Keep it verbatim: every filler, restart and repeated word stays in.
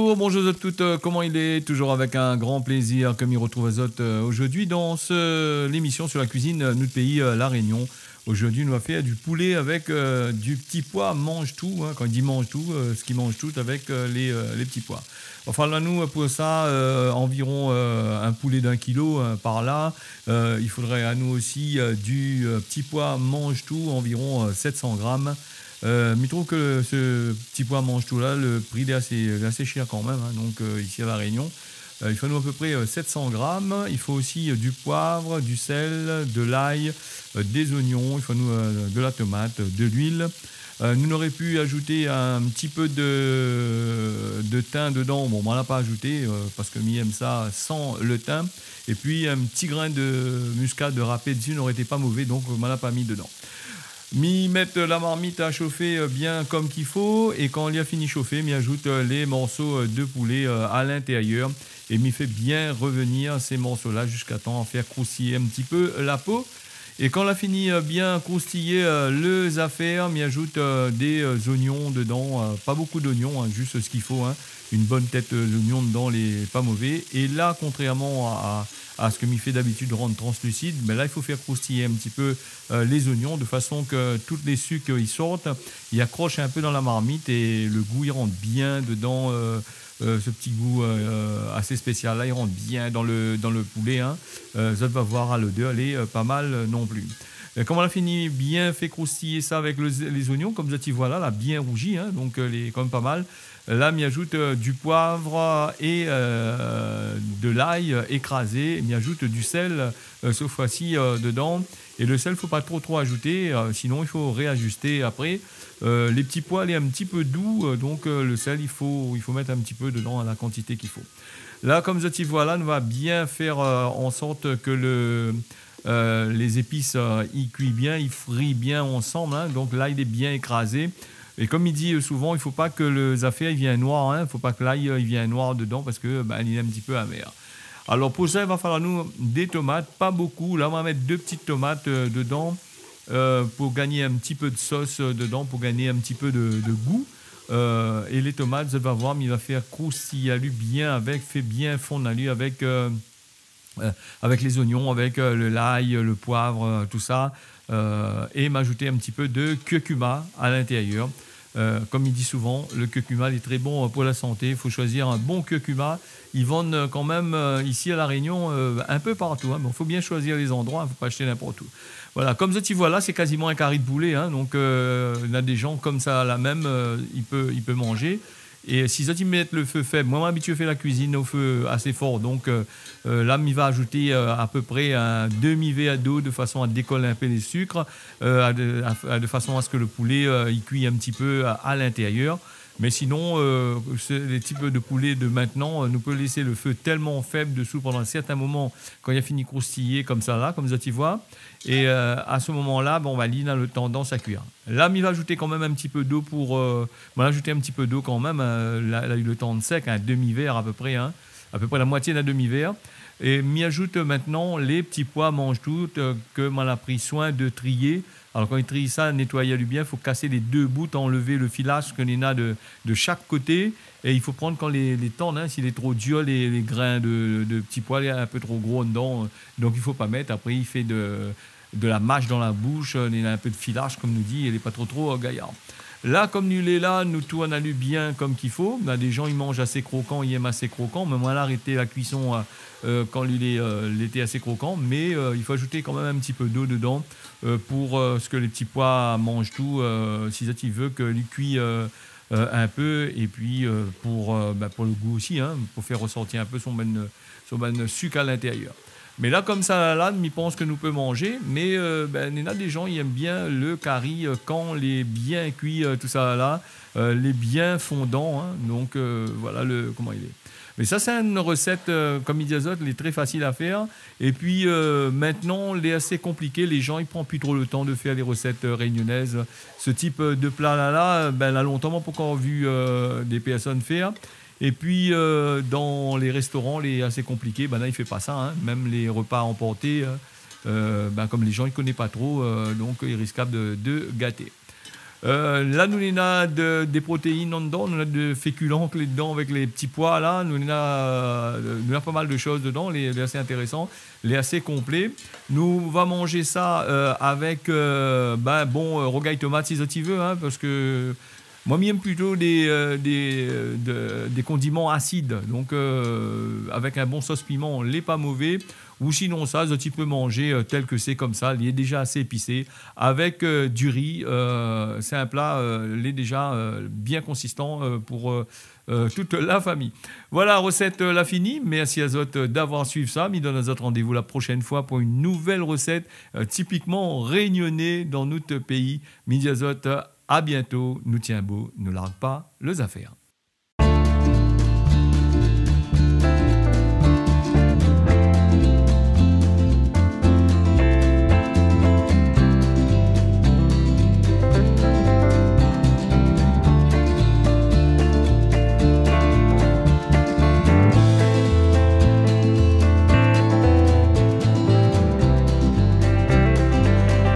Bon, bonjour à toutes, euh, koman i lé ? Toujours avec un grand plaisir ke mi retrouv azot, euh, aujourd'hui dans ce, l'émission sur la cuisine, euh, nout péi, euh, La Réunion. Aujourd'hui, nou va fé du poulet avec, euh, du petit pois mange-tout, hein. Kan i di mange-tout, euh, sak i manz tout avec, euh, les, euh, les petits pois. Anfin, la nou, pou sa, euh, environ, euh, un poulet d'un kilo, hein, par là. Euh, il faudrait à nous aussi, euh, du, euh, petit pois mange-tout, environ, euh, sept cents grammes. Euh, mi trouv ke se ti poi manz tout la, le pri lé asé, lé asé shèr kan mèm, hein. Donk, euh, isi a La Rényon, euh, i fo anou a pé pré, euh, sept cents grammes. I fo osi, euh, du poiv, du sèl, de lay, euh, dé zoignon. I fo anou, euh, de la tomat, euh, de luil. Euh, nou noré pu azout in ti pé de, de tin dedan. Bon, moin la pa azouté, euh, parske mi èm sa san le tin. Épi in ti grin de muskad rapé dsi noré été pa mové, donk, euh, moin la pa mi dedan. Mi mèt la marmit a shofé, euh, bien konm k'i fo, é kan li la fini shofé, mi azout, euh, lé morso, euh, de poulé, euh, a l'intérieur, é mi fé bien revenir sé morso la ziska tan fé kroustiy in ti pé la po. É kan la fini, euh, bien kroustiy, euh, lé zafèr, mi azout, euh, dé, euh, zoignon dedan, euh, pa bonpé d'zoignon, hein, zis sak i fo, hein, in bone tèt, euh, zoignon dedan, lé pa mové. É la, kontrèrman a, a, a sak mi fé dabitid, rann translisid, bin la, i fo fé kroustiy in ti pé, euh, lé zoignon de fason ke tout lé sik, euh, i sort, i akrosh in pé dan la marmit é le gou i rant bien dedan, euh, euh, se ti gou, euh, asé spésial la, i rant bien dan le, dan le poulé, hein. Euh, zot va voir, a lodèr, lé, euh, pa mal, euh, non pli. Euh, kan moin la fini bien fé kroustiy sa avèk le, lé zoignon, konm zot i voi la, la bien rouzi, hein, donk, euh, lé kan mèm pa mal. La, mi azout, euh, du poiv é, euh, de lay, euh, ékrazé. Mi azout du sèl, euh, se foi-si, euh, dedan. É le sèl, fo pa tro, tro azouté, euh, sinon i fo réazisté apré. Euh, lé ti poi lé in ti pé dou, euh, donk, euh, le sèl, i fo, i fo mèt in ti pé dedan, la kantité k'i fo. La, konm zot i voi la, nou va bien fé, euh, an sort ke le, euh, lé zépis, euh, i kui bien, i fri bien ansanm, hein. Donk la, lé bien ékrazé. É konm mi di, euh, souvan, i fo pa ke le zafèr i vien noir, hein. Fo pa ke lay, euh, i vien noir dedan parske, bin, lé in ti pé amèr. Alor, pou sa, i va faloir anou dé tomat, pa bonpé. La, moin la mèt dé ti tomat, euh, dedan, euh, pou gingn in ti pé de sos, euh, dedan, pou gingn in ti pé de, de gou. Euh, é lé tomat, zot va voir, mi va fé kroustiy ali bien avèk, fé bien fonn ali avèk, euh, euh, avèk lé zoignon, avèk, euh, le lay, le poiv, euh, tousa. Euh, é m'azout in ti pé de kurkuma a l'intérieur. Euh, konm mi di souvan, le kurkuma lé tré bon, euh, pou la santé. I fo shoizi in bon kurkuma. I vann, euh, kan mèm, euh, isi a La Rényon, euh, in pé partou, hein. Bon, fo bien shoizi lé zandroi, fo pa ashté ninport ousa. Voilà, konm zot i voi la, sé kaziman in kari de poulé, hein. Donk, euh, néna dé jan konmsa la mèm, euh, i pé, i pé manzé. É si zot i mèt le fé fèb, moin, moin la abitié fé la kuizine o fé asé for. Donk, euh, euh, la, mi va azouté, euh, a pé pré in demi vèr d'lo de fason a dékol in pé lé sik, euh, a de, a, a de fason a se ke le poulé, euh, i kui in ti pé a, a l'intérieur. Mé sinon, euh, sé lé tip de poulé de mintnan, euh, nou pé lès le fé tèlman fèb desou pandan in sèrtin moman, kan li la fini kroustiy konmsa la, konm zot i voi. É, euh, a se moman la, bon, bin, li na le tandans a kuir. La, mi va azout kan mèm in ti pé d'lo pou, euh, moin la azout in ti pé d'lo kan mèm, euh, la, la u le tan de sèk, in demi vèr a pé pré, hein, a pé pré la moitié d'in demi vèr. É mi azout, euh, mintnan lé ti poi manz tout, euh, ke moin la pri soin de triyé. Alor, kan i triy sa, nétoiy ali bien, fo kas lé dé bout, anlèv le filaz ke néna de, de shak koté. É i fo pran kan lé, lé tann, hein, si lé tro dir, lé, lé grin de, de ti poi, lé in pé tro gro dedan, euh, donk i fo pa mèt. Apré, i fé de, de la mash dan la boush, euh, néna in pé de filaz, konm nou di, é lé pa tro, tro, euh, gayar. La, konm nou lé la, nou tourn ali bien konm k'i fo. Néna dé jan i manz asé krokan, i èm asé krokan, mé moin la arèt la kuison, euh, euh, kan li lé, euh, lété asé krokan. Mé, euh, i fo azout kan mèm in ti pé d'lo dedan, euh, pou, euh, se ke lé ti poi manz tout, euh, si zot i vé ke li kui, euh, euh, in pé, épi, euh, pou, euh, bin, pou le gou osi, hein, pou fé resortir in pé son bann, son bann sik a l'intérieur. Mé la, konmsa la, mi pans ke nou pé manzé, mé, euh, bin, néna dé jan i èm bien le kari, euh, kan lé bien kui, euh, tousa la, euh, lé bien fondan, hein. Donk, euh, voilà le, koman i lé. Mé sa, sé in resèt, euh, konm mi di azot, lé tré fasil a fèr. Épi, euh, mintnan, lé asé konpliké. Lé jan i pran pi tro le tan de fèr lé resèt, euh, rényonèz. Se tip, euh, de pla la, la, euh, bin, la lontan, moin la pankor vi, euh, dé pèrsone fèr. Épi, euh, dan lé réstoran, lé asé konpliké. Bin la, i fé pa sa, hein. Mèm lé repa anporté, euh, euh, bin, konm lé jan i koné pa tro, euh, donk i riskab de, de gaté. Euh, la, nou néna de, dé protéine andan, nou néna dé fékilan k'lé dedan avèk lé ti poi la. Nou néna, euh, nou néna pa mal de shoz dedan, lé, lé asé intérésan, lé asé konplé. Nou va manzé sa, euh, avèk, euh, bin, bon, euh, rougay tomat si zot i vé, in, parske moin, mi èm plito dé, euh, dé, euh, de, dé kondiman asid. Donk, euh, avèk in bon sos piman, lé pa mové. Ou sinonsa, zot i pé manzé, euh, tèl ke sé konmsa, lé déza asé épisé. Avèk, euh, du ri, euh, sé in pla, euh, lé déza, euh, bien konsistan, euh, pou, euh, euh, tout la fami. Voila, rosèt, euh, la fini. Mèrsi azot, euh, d'avoir suiv sa. Mi donn azot randévou la proshèn foi pou in nouvèl rosèt, euh, tipikman rényoné dan nout péi. Mi di azot, euh, a biento. Nou tienbo, nou larg pa lé zafèr.